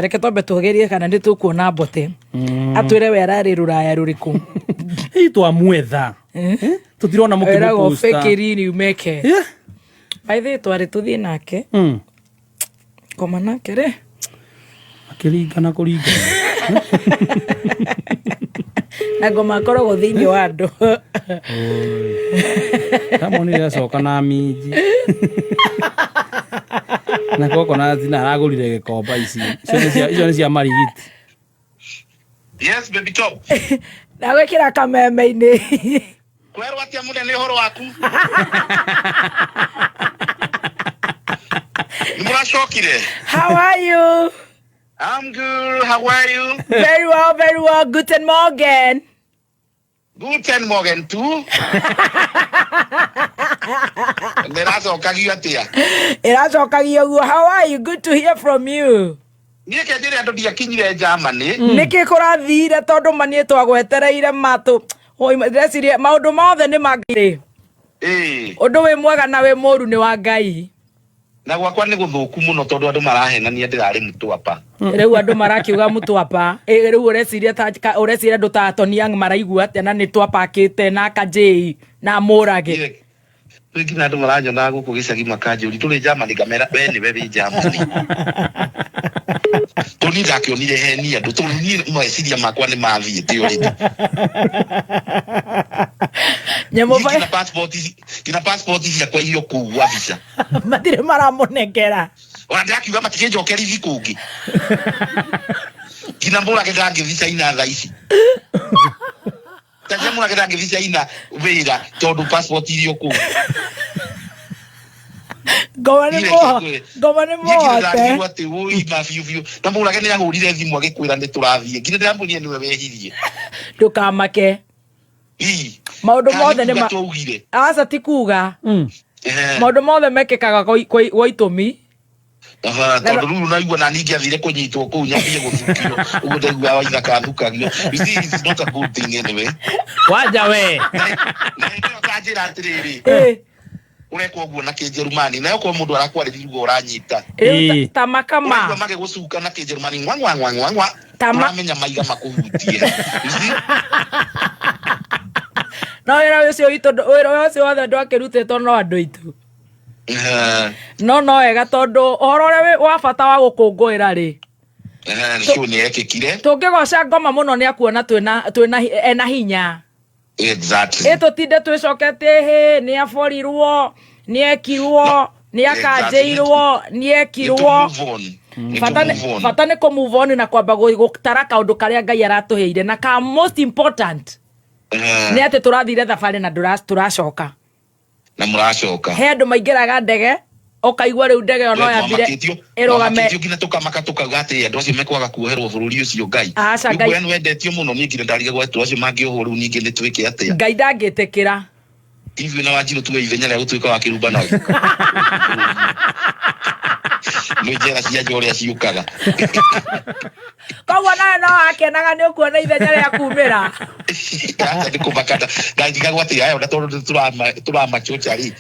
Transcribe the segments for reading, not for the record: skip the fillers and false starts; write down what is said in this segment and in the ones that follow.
Reke twambe tũgerie kana nĩ tũkuona mbote atwĩre we ararĩ rũraya rũrĩkũ. Hii twamwetha tũtirona. Eragwo Mũkĩmũposta. fake umeke. By the way, twarĩ tũthiĩ nake ngoma nake rĩ. Akĩringana kũringana. Na ngoma akoragwo thĩinĩ wa andũ. Ndamonire acoka na minji na coconut na aragũrire gĩkomba ici. Icio nĩ cia marigiti. Yes, baby top. Ndagwĩkĩra kameme-inĩ. Kwerwo atia munene ũhoro waku? Nĩ mũracokire? How are you? I'm good. How are you? Very well, very well. Guten Morgen. Guten Morgen tu. Ndĩracokagio atĩa? Ĩracokagio guo. How are you? Good to hear from you. Niĩ ke njĩre andũ ndiakinyire Germany. Nĩkĩ kũrathire? Tondũ ma niĩ twagwetereire matũ. Oi, ndĩreciria maũndũ mothe nĩ ma Ngai. Ĩĩ. Ũndũ wĩ mwega na wĩ mũru nĩ wa Ngai. Na gwakwa nĩ gũthũku mũno tondũ andũ marahenania ndĩrarĩ Mtwapa. Rĩu andũ marakiuga Mtwapa. Ĩ, rĩu ũreciria ta ũreciria andũ ta Tony Young maraigua atĩa na nĩ twapakĩte na Kajei na Mũrage? Rĩu nginya andũ maranyonaga gũkũ gĩcagi makanjũri tũrĩ Germany, ngamera we nĩwe wĩ Germany. Tondũ niĩ ndakĩonire heni andũ tondũ niĩ meciria makwa nĩ mathiĩte already. Nyamũ. Niĩ nginya passport ciakwa irio kũu gwa visa. Matirĩ maramũnengera. Ona ndĩrakiuga matikĩnjokerithie kũngĩ nginya Mũrage ndangĩthi China thaa ici. Tacia Mũrage ndangĩthi China wĩra tondũ passport irio kũu. Ngoma nĩ ngoma nĩ Niĩ nginya mohote. ndarigirwo atĩ wũi ma biũ biũ na Mũrage nĩ ahũrire thimũ agĩkwĩra nĩ tũrathiĩ nginya ndĩramwĩrire nĩwe wehirie. Ndũkamake. Ii. Maũndũ Kana mothe nĩ nĩ kuga ma twaugire. Aca, ti kuga. Maũndũ mothe mekĩkaga gwa itũmi. Aha, tondũ rĩu naigua na ningĩ athire kũnyitwo kũu nyambie gũthukio ũguo ndaigua waithaka thukagio. You see, it's not a good thing anyway. Wanja we. Na hĩndĩ ĩyo kanjĩra atĩrĩrĩ, ũrekwo ũguo na Kĩnjerumani nayo korwo mũndũ arakwarĩria ruga ũranyita. Rĩu ta Ũraigua makama magĩgũcuka na Kĩnjerumani ngwa ngwa ngwa ngwa ngwa. Ũramenya maiga makũhutie. You see? No wĩra ũcio witũ wĩra ũcio wothe ndwakĩrutĩtwo no andũ aitũ. No wega tondũ ũhoro ũrĩa wa bata wa gũkũngũĩra rĩ. Show nĩ yekĩkire. Tũngĩgoca ngoma mũno nĩ akuona twĩna ena hinya. Ĩ tũtinde twĩcoketie hĩ nĩ aborirwo, nĩ ekirwo, nĩ akanjĩirwo, nĩ ekirwo. Nĩ tũ move on. Nĩ Bata tũ move on. bata nĩ kũ move on na kwamba gũtara kaũndũ karĩa Ngai aratũheire na ka most important nĩ atĩ tũrathire thabarĩ na tũracoka. Na mũracoka. He andũ maingĩraga ndege ũkaigua rĩu ndege ĩyo no yambire ĩrũgame. Mwamakĩtio nginya tũkamaka tũkauga atĩ andũ acio mekwaga kuoherwo bũrũri ũcio Ngai. Aca, Rĩu Ngai- we nĩwendetio mũno niĩ nginya ndarigagwo andũ acio mangĩohwo rĩu ningĩ nĩ twĩke atĩa. Ngai ndangĩtĩkĩra. Ithuĩ na Wanjirũ tuwe ithenya rĩa gũtuĩka wa kĩrumba na nĩ njera cia nja ũrĩa ciũkaga. Koguo nawe no wakenaga nĩ ũkuona ithenya rĩa kumĩra. Aca, nĩ kũmaka ndarigagwo atĩ aya ona tondũ nĩ tũramachocha rĩ,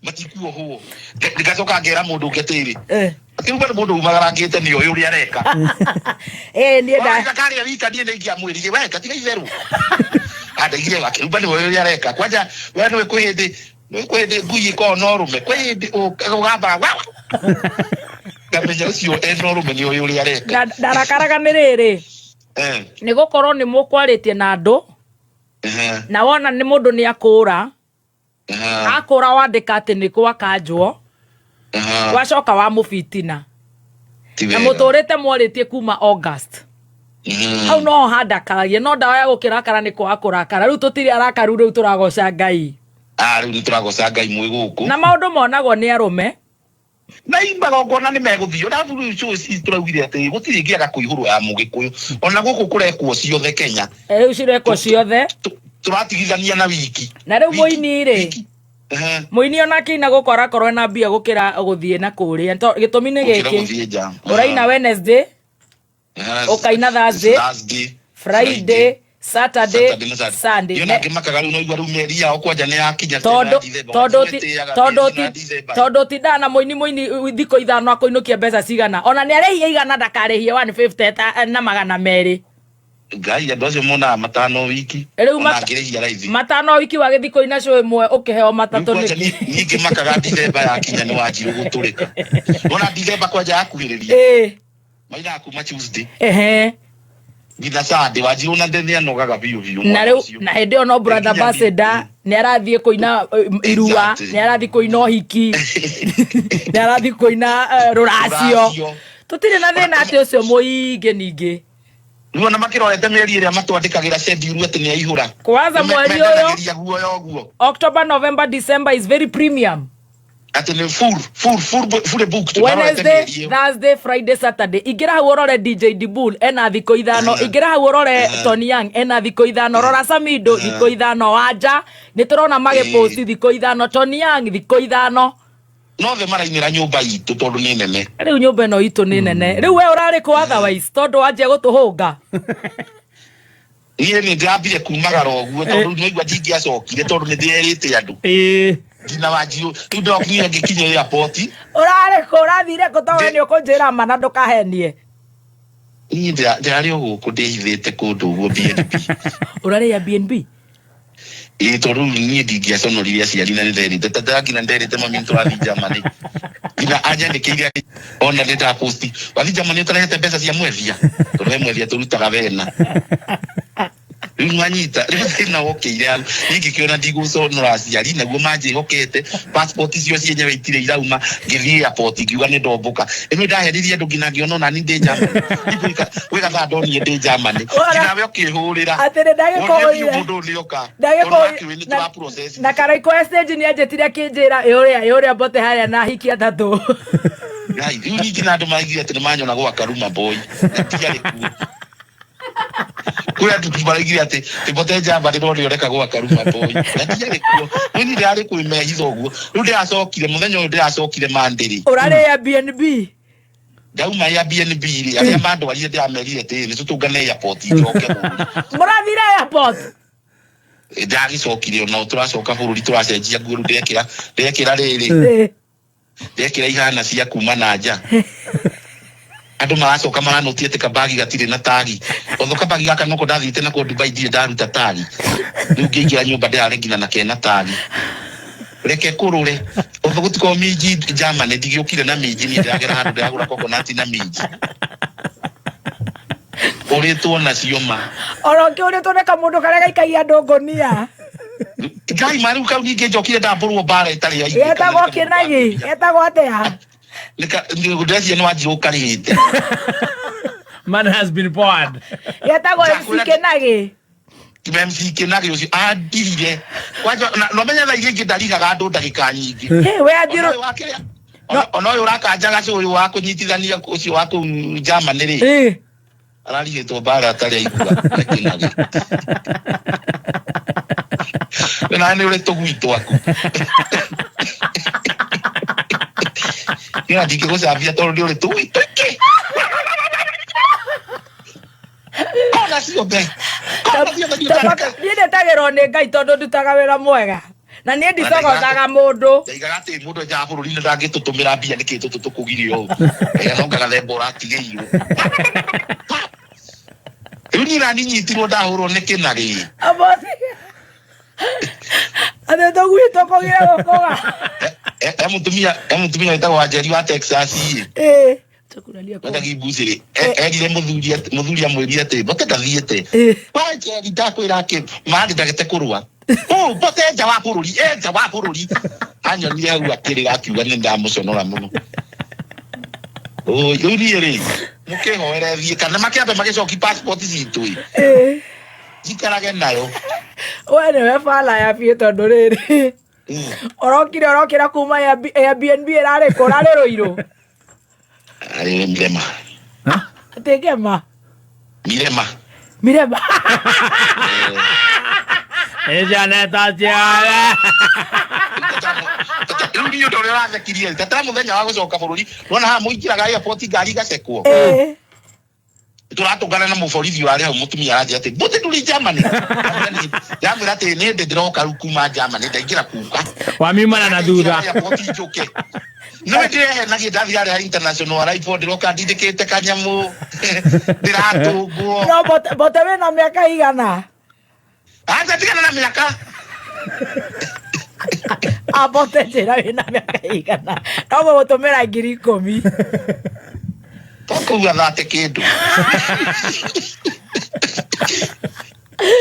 matikuohwo. Ngacoka ngera mũndũ ũngĩ atĩrĩ, kĩrumba nĩ mũndũ umagarangĩte nĩ oĩ ũrĩa areka. Ĩ niĩ nda Waigua karĩa wika niĩ nĩ ingĩamwĩrire we gatiga itherũ andaigire wakĩrumba nĩ oĩ ũrĩa areka. Kwanja we nĩwe kwĩ hĩndĩ ngui ĩkoragwo na ũrũme, kwĩ hĩndĩ ũgambaga wa ngamenya ũcio ena ũrũme nĩ oĩ ũrĩa areka. Ndarakaraga nĩ rĩrĩ nĩ gũkorwo nĩ mũkwarĩtie na andũ na wona nĩ mũndũ nĩ akũra akũra wandĩka atĩ nĩ gwakanjwo, wacoka wamũbitina Ti na wega. mũtũrĩte mwarĩtie kuma August. Hau noho handakaragia, no ndawa ya gũkĩrakara nĩ kwaga kũrakara. Rĩu tũtirĩ arakaru, rĩu tũragoca Ngai. Ah, rĩu nĩ tũragoca Ngai mwĩ gũkũ. Na maũndũ monagwo nĩ arũme. Na magongona nĩ megũthiĩ ona rĩu show ici tũraugire atĩ gũtirĩ ĩngĩaga kũihũrwo ya mũgĩkũyũ ona gũkũ kũrekwo ciothe Kenya. Rĩu cirekwo ciothe. Tũratigithania na wiki. Na rĩu mũini rĩ, mũini ona akĩina gũkũ arakorwo ena mbia gũkĩra gũthiĩ na kũrĩa. Gĩtũmi nĩ Gũkĩra gĩkĩ: gũthiĩ nja. Ũraina Wednesday, ũkaina Thursday, Thursday, Friday, Saturday, Saturday na Sunday. Sunday. Iyo nangä makaga rä u noigua rä u mĩeri yao kwanja nä yakinya Tondu tondu tondu tondu tindaga na mũini mũini thikũ 5 akũinũkia mbeca cigana ona nĩ arĩhie 100 ndakarĩhie 150 na 200. Ngai, andå acio monaga 5 wiki. Rĩu ona angä rä hia raithi. 5 wiki wagĩthiĩ kũina show ĩmwe ũkĩheo 3 nĩkĩ? Ningä makaga Dithemba yakinya nä wanjirå gå tå rä ka ona Dithemba kwanja yakuhä rä ria mainaga kuma Tuesday nginya Sunday. Wanjirå na nä anogaga biå biå. Na rĩu na hĩndĩ ĩyo no brother Nginya ambassador nĩ arathiĩ kũina irua, nĩ arathiĩ kũina ũhiki, nĩ arathiĩ kũina rũracio. Rũracio. Tũtirĩ na thĩna atĩ ũcio mũingĩ ningĩ. Rä u ona makä rorete mä eri ä rä a matwandä kagä ra atä nä aihå ra. Kwanza mweri ũyũ guoya å guo. October, November, December is very premium. Atä nä full full full fully booked marorete Wednesday, mĩeri ĩyo. Thursday, Friday, Saturday. Ingĩra hau ũrore DJ Dibul ena thikũ 5. Ingĩra hau ũrore Tony Young ena thikũ 5. Rora Samido thikũ 5. Wanja nĩ tũrona magĩposti thikũ 5. Tony Young thikũ 5. Nothe marainä ra nyå mba itå tondå nä nene. Rĩu nyũmba ĩno itũ nĩ nene. Rĩu we ũrarĩ kũ otherwise tondũ wanjia gũtũhũnga. Niä nä ndärambire kumagara å guo tondå nä igua ndingäacokire tondå nä ndärä te andå nginya wanjirå rä u ndokinyire ngä kinya airport. Ũrarĩ kũ? Ũrathire kũ? Tondũ we nĩ ũkũnjĩra ma na ndũkahenie. Niä ndärarä o gå kå ndä hithä te kå ndå å guo BNB. Ũrarĩ Airbnb? Ä tondå rä u niä ndingäaconorire aciari na nä nderä te nginya nderä te mami tårathiĩ Germany nginya anjandä kä ire ona nä ndaposti wathiĩ Germany ũtarehete mbeca cia mwethia tondå he mwethia tå rutaga wena rä u nwanyita rä u thä na wokä ire hau niä ngä kä ona ndigåconora aciari naguo manjä hokete passport icio cienyewe itirä irauma ngä thiä airport ngiuga nä ndombå ka ä no ndaheririe andå nginya ngä ona onani ndä Germany gwä gathaa ndonire ndä Germany nginya we å kä hå rä ra. Atĩrĩ ndagĩkũhũrire. Må ndå nä oka Ndagĩkũhũrire. Na Karaikũ stage nĩ anjĩtire akĩnjĩra ĩ ũrĩa mbote harĩa na hiki 3. Ngai, rĩu ningĩ na andũ maigire atĩ nĩ manyona gwa Karuma boy na tiarĩ kuo. Kũrĩ andũ maraigire atĩ mbote njamba nĩ ndonire ũreka gwa Karuma boy na tiarĩ kuo. Rĩu niĩ ndĩrarĩ kwĩmehitha ũguo. Rĩu ndĩracokire mũthenya ũyũ ndĩracokire Mandĩrĩ. Ũrarĩ Airbnb? Ndauma Airbnb rĩ, arĩa mandwarire ndĩramerire atĩrĩ nĩ tũtũngane airport njoke bũrũri. Mũrathire airport? Ndagĩcokire ona tũracoka bũrũri tũracenjia nguo rĩu ndekĩra rĩrĩ. Ndekĩra ihana cia kuma na nja. Andå maracoka maranotia atä kabagi gatirä na tagi otho kabagi gaka noko ndathiĩte nako Dubai ndirĩ ndaruta tagi rĩu ngĩingĩra nyũmba ndĩrarĩ nginya na kena tagi reke kũrũre otho gũtikorwo minji Germany ndigĩũkire na minji niĩ ndĩragera handũ ndĩragũra coconut na minji ũrĩtwo nacio ma. Ona ũkĩũrĩtwo nĩ kamũndũ karĩa gaikagia andũ ngũnia. Ngai ma rĩu kau ningĩ njokire ndambũrwo mbara ĩtarĩ ya ithe. Getagwo Kĩnagi, getagwo atĩa? Ndĩreciria nĩ wanjirũ ũkarĩhĩte. Man has been bored. Getagwo MC Kĩnagi. MC Kĩnagi ũcio andirire kwanja no menya thaa iria ingĩ ndarigaga andũ ndagĩka nyingĩ. We andirũ. Ona ũyũ ũrakanjaga ũyũ wa kũnyitithania ũcio wa kũu Germany rĩ. Ararigĩtwo mbara atarĩ aigua na Kĩnagi. Na nĩ ũrĩ tũgui twaku. Nĩ ndingĩgũcambia tondũ nĩ ũrĩ tũgui tũingĩ. Kona ciothe. Kona ciothe Niĩ ndetagĩrwo nĩ Ngai tondũ ndutaga wĩra mwega. Na niĩ ndicogotaga mũndũ. Ndaigaga atĩ mũndũ nja wa bũrũri nĩ ndangĩtũtũmĩra mbia nĩkĩ tũtũ tũkũgirio ũũ. Ĩyo no ngagathemba ũratigĩirwo. Rĩu niĩ nani nyitirwo ndahũrwo nĩ Kĩnagi. Abosi. Atĩ tũgui tũkũgire gũkũga. E mũtumia wĩtagwo Wanjeri wa Texas ĩ. Wetagwo Ibucĩrĩ. Erire mũthuri amwĩrire atĩ mbote ndathiĩte. Wanjeri ndakwĩra atĩ marĩ ndagete kũrũa. Ũ mbote nja wa bũrũri, nja wa bũrũri. Anyonire hau akĩrĩra akiuga nĩ ndamũconora mũno. Ũ rĩu niĩ rĩ, mũkĩhoere thiĩ kana makĩambe magĩcoki passport citũ ĩ. Njikarage nayo. We nĩwe bala ya biũ tondũ rĩrĩ. Ũrokire ũrokĩra kuma Airbnb ĩrarĩ kũ? Ũrarĩ Rũirũ? Arĩ Mirema. Atĩ Ngema? Mirema. Mirema. Ĩjaneta ciothe. Rĩu niĩ ũndũ ũrĩa ũrathekirie tata mũthenya wa gũcoka bũrũri wona haha mũingĩraga airport ngari igacekwo. Tũratũngana na mũborithi warĩ hau, mũtumia aranjĩra atĩ mbũtĩ ndũrĩ Germany. Ndamwĩra atĩ nĩ ndĩ ndĩroka rĩu kuma Germany, ndaingĩra kuka. Wamiumana na thutha. Airport njũke. Nĩwe ndĩrehenagia ndathiĩ harĩa international arrival, ndĩroka ndindĩkĩte kanyamũ, ndĩratũngwo. No bote, bote wĩna mĩaka igana? Aca, tigana na mĩaka. Abote njĩra wĩna mĩaka igana, no gũgũtũmĩra 10,000. Tokũu athate kĩndũ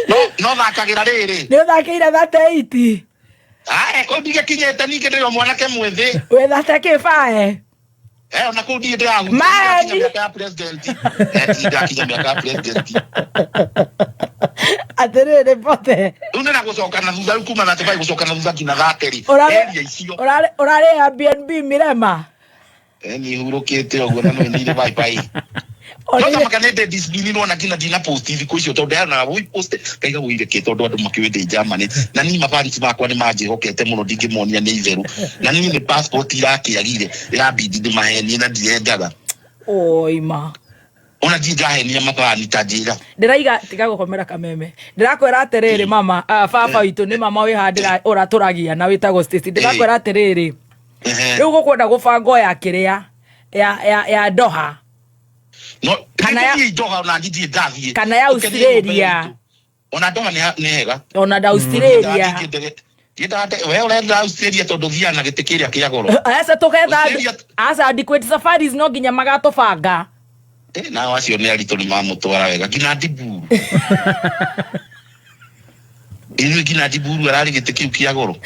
no no thakagĩra rĩrĩ. Nĩ ũthakĩire 38? Ae, kũu ndigĩkinyĩte, ningĩ ndĩrĩ o mwanake mwĩthĩ. Wĩ thate kĩbae? Eh, ona kũu ndirĩ ndĩrahutia. Maeni. Ndakinya mĩaka ya president. Eh, ndirĩ ndakinya mĩaka ya president. Atĩrĩrĩ bote. Rĩu nĩ na gũcoka na thutha, rĩu kuma na tũbai gũcoka na thutha nginya thateri. Area icio. Ũrarĩ Airbnb Mirema? Eh, niĩ hurũkĩte ũguo na nĩ nĩ bye bye. No tamaka nĩ ndĩ discipline na nginya ndina post thikũ icio, tondũ ndĩrona woi post kaiga wũire kĩ, tondũ andũ makĩũĩ ndĩ Germany na niĩ mafans makwa nĩ manjĩhokete mũno, ndingĩmonia nĩ itherũ, na niĩ nĩ passport irakĩagire ĩrambindi ndĩmahenie na ndirendaga. Oima. Ona ndirĩ ndahenia mafani ta njĩra. Ndĩraiga tiga gũkomera kameme, ndĩrakwĩra atĩrĩrĩ mama, baba witũ nĩ mama wĩ haha ũratũragia na wĩtagwo Stacy, ndĩrakwĩra atĩrĩrĩ, rĩu gũkwenda gũbangwo ya kĩrĩa ya Doha. No Kana ya- nĩ Doha ona ndirĩ ndathiĩ. Kana ya Australia. Ona Doha nĩ hega. Ona da Australia. We ũrenda Australia tondũ thiaga na gĩtĩ kĩrĩa kĩa goro. Aca, tũgetha. Australia- Aca, Adequate Safaris no nginya magatũbanga. Eh, nao acio nĩ aritũ, nĩ mamũtwara wega nginya Ndiburu. Inyuĩ nginya Ndiburu ararĩ gĩtĩ kĩu kĩa goro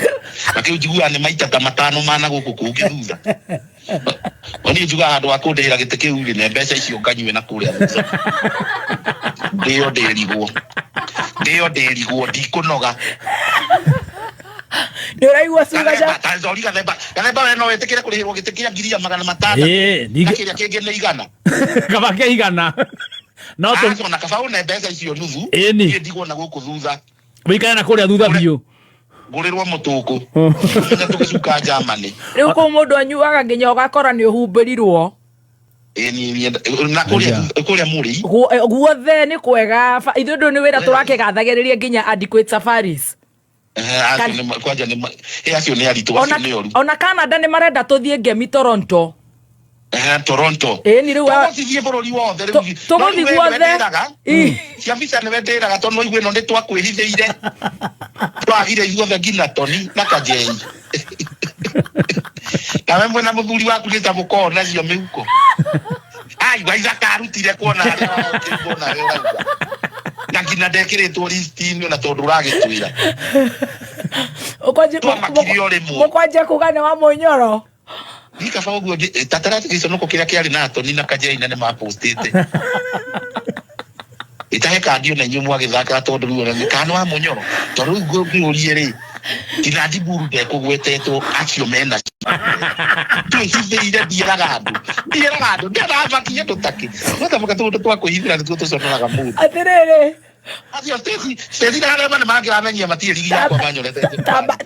na kĩu njiguaga nĩ maita ta matano mana gũkũ kũngĩ thutha. O niĩ njugaga handũ ha kũndĩhĩra gĩtĩ kĩu rĩ, ne mbeca icio nganyue na kũrĩa thutha, ndĩo ndĩrigwo, ndĩo ndĩrigwo, ndikũnoga. Nĩ ũraigua cuga Gathemba, ta sorry, Gathemba, Gathemba, we no wĩtĩkĩre kũrĩhĩrwo gĩtĩ kĩa 600,000? Ĩĩ, na ningĩ kĩrĩa kĩngĩ nĩ 100. Kaba kĩa 100 no tũ Aca, ona kaba une mbeca icio nuthu. Ĩni. Niĩ ndigwo na gũkũ thutha. Wĩikare na kũrĩa thutha biũ. Ngũrĩrwo mũtũkũ mũthenya tũgĩcuka Germany. Rĩu kũu mũndũ anyuaga nginya ũgakora nĩ ũhumbĩrirwo. Ĩni na kũrĩa kũrĩa mũrĩ. Guothe nĩ kwega. Ithuĩ ndũ nĩ wĩra tũrakĩgathagĩrĩria nginya Adequate Safaris. Eh, acio nĩ kwanja nĩ acio nĩ aritũ, acio nĩ oru. Ona Canada nĩ marenda tũthiĩ ngemi Toronto. Eh, Toronto. Ĩni rĩu Tũgũcithiĩ bũrũri wothe rĩu. Tũgũthiĩ No rĩu we guothe. nĩwe ndĩraga. Ĩ. Cia visa nĩwe ndĩraga, tondũ no igue ĩno nĩ twakwĩhithĩire, twagire ithuothe nginya Toni na Kajei, nawe mwena mũthuri waku nĩ ta mũkorwo nacio mĩhuko aigua ithakarutire kuona harĩa warokĩrwo nawe ũrauga na nginya ndekĩrĩtwo listi-inĩ, ona tondũ ũragĩtwĩra. Twamakire o rĩmwe. Mũkwanjia kuga nĩ wa mũnyoro. Ni kaba ũguo tatarati gĩconoko kĩrĩa kĩarĩ na Toni na Kajei na nĩ mapostĩte itahe kandi ona inyuĩ mwagĩthakaga, tondũ rĩu ona kana nĩ wa mũnyoro, tondũ rĩu ngũkĩũrie rĩ, nginya Ndiburu ndekũgwetetwo, acio mena twĩhithĩire. Ndiĩraga andũ, ndiĩraga andũ, ndĩrabakie ndũtakĩ notamaka tũndũ twa kwĩhithĩra nĩtuo tũconoraga mũndũ. Atĩrĩrĩ. Acio Stacy, Stacy na arĩa nĩ mangĩramenyia matirĩ rigi yakwa manyorete.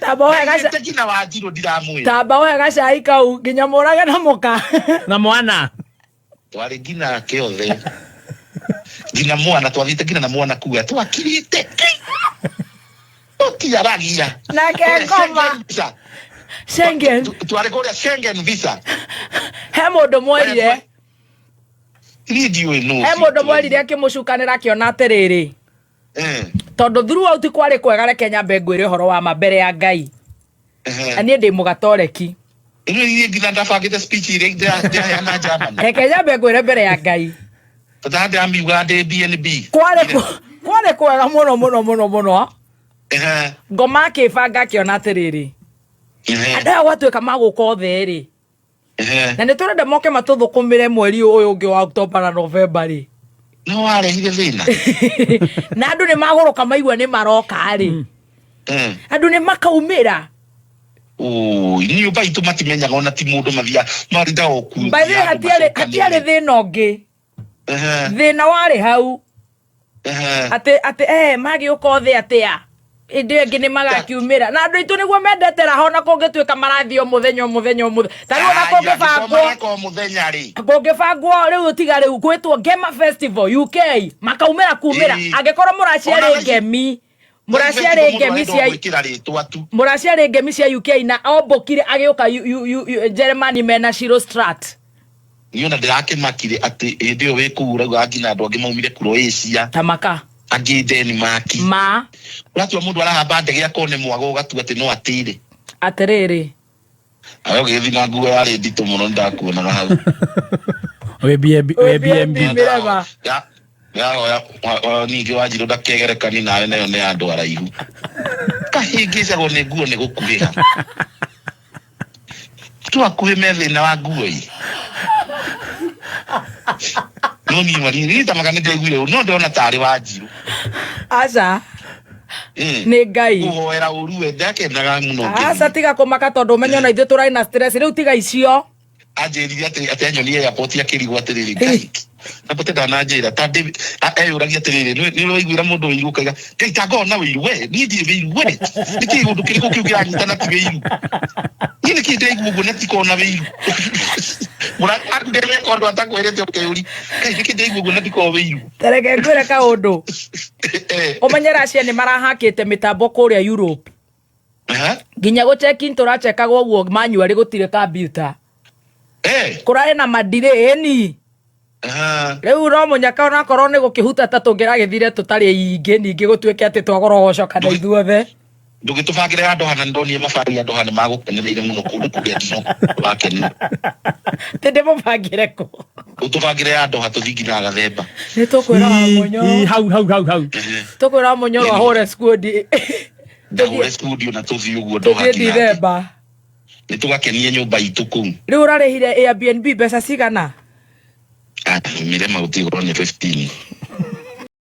Tamba ũhe gaca. Nginya Wanjirũ ndiramwĩra. Tamba ũhe gacai kau nginya mũrage na mũka. Na mwana. Twarĩ nginya kĩothe, nginya mwana, twathiĩte nginya na mwana kuga twakirĩte tũtiaragia. Nake ngoma. Visa. Schengen. Twarĩ kũrĩa Schengen visa. He mũndũ mwerire. Niĩ ndiũĩ nũ He ũcio mũndũ twerire. mwerire akĩmũcukanĩra akĩona atĩrĩrĩ, tondũ throughout kwarĩ kwega, reke nyambe ngwĩre ũhoro wa ma mbere ya Ngai, na niĩ ndĩ mũgatoreki. Rĩu niĩ nginya ndabangĩte speech iria ndĩraheana Germany. Reke nyambe ngwĩre mbere ya Ngai. Tata ndĩramiuga ndĩ BNB. Kwarĩ kwega mũno mũno mũno mũno. Ngoma akĩbanga akĩona atĩrĩrĩ, andũ aya gwatuĩka magũka othe rĩ, na nĩ tũrenda moke matũthũkũmĩre mweri ũyũ ũngĩ wa Oktoba na Novemba rĩ. No warehire thĩna. Na andũ nĩ magũrũka maigua nĩ maroka rĩ, andũ nĩ makaumĩra. Ũĩ, nyũmba itũ matimenyaga ona ti mũndũ mathia marinda o kuo. By the way, hatiarĩ thĩna ũngĩ. Thĩna warĩ hau atĩ magĩũka othe atĩa. Ĩndĩ ĩyo ĩngĩ nĩ magakiumĩra na andũ aitũ nĩguo mendete raha, ona kũngĩtuĩka marathiĩ o mũthenya o mũthenya o mũthenya, ta rĩu ona kũngĩbangwo Mareka o mũthenya rĩ. Kũngĩbangwo rĩu, tiga rĩu gwĩtwo Gema Festival UK, makaumĩra kumĩra. Angĩkorwo mũraciarĩ Ona ngemi, mũraciarĩ ngemi cia Gwĩkĩra rĩtwa tu. Mũraciarĩ ngemi cia UK na ombũkire agĩũka Germany mena Shiro Strat. Niĩ ona ndĩrakĩmakire atĩ hĩndĩ ĩyo wĩ kũu ũraugaga nginya andũ angĩ maumire Croatia, Tamaka. Angĩ Denmark. Ma. Ũratua mũndũ arahamba ndege akone mwago, ũgatua atĩ no atĩre. Atĩrĩrĩ. Nawe ũgĩgĩthiĩ na nguo yarĩ nditũ mũno, nĩndakuonaga hau. Wĩ BNB, wĩ BNB. Mĩrema. Yahoya ningĩ Wanjirũ ndakegerekani nawe, nayo nĩ andũ araihu kahĩngĩcagwo nĩ nguo nĩ gũkuhĩha tu akuhĩ me thĩna wa nguo ĩ. No niĩ mani niĩ tamaka nĩ ndaiguire ũru, no ndĩrona tarĩ Wanjirũ. Aca. Nĩ Ngai. Kũhoera ũru we ndakenaga mũno Aca. Ngĩthiĩ. Tiga kũmaka tondũ ũmenye ona ithuĩ tũrarĩ na stress rĩu, tiga icio. Anjĩrire atĩ anyonie airport akĩrigwo atĩrĩrĩ, Ngai airport ndananjĩra ta ndĩ eyũragia atĩrĩrĩ, nĩ ũraiguĩra mũndũ wĩiru ũkaiga Ngai ta ngona wĩiru we niĩ ndirĩ wĩiru we nĩkĩ ũndũ kĩrĩkũ kĩu kĩranyita na ti wĩiru niĩ nĩkĩ ndĩraigua ũguo na tikona wĩiru mũrata waku ndereka ũndũ atakwĩrĩte ũkeyũri Ngai nĩkĩ ndĩraigua ũguo na ndikorwo wĩiru. Tareke ngwĩre kaũndũ. Ũmenye Russia nĩ marahakĩte mĩtambo kũrĩa Europe. Nginya gũ check in tũrachekagwo ũguo manually, gũtirĩ computer. Kũrarĩ na madirĩ ĩni. Rĩu no mũnyaka onakorwo nĩ gũkĩhutata tũngĩragĩthire tũtarĩ aingĩ, ningĩ gũtuĩke atĩ twagorogocoka na ithuothe. Ndũgĩtũbangĩre handũ hana, ndonire mabangi andũ hana magũkenereire mũno kũndũ kũrĩa ndino wakenire. Tĩ ndĩmũbangĩre kũ? Ũtũbangĩre handũ ha tũthiĩ nginya Gathemba. Nĩ tũkwĩra wa Mũnyoro. Hau hau hau hau. Tũkwĩra wa Mũnyoro ahũre skundi. Ndahũre studio na tũthiĩ ũguo Doha tũthiĩ nginya Dithemba. Nĩ tũgakenie nyũmba itũ kũu. Rĩu ũrarĩhire Airbnb mbeca cigana? Ah, Mirema gũtigũrwo nĩ 15.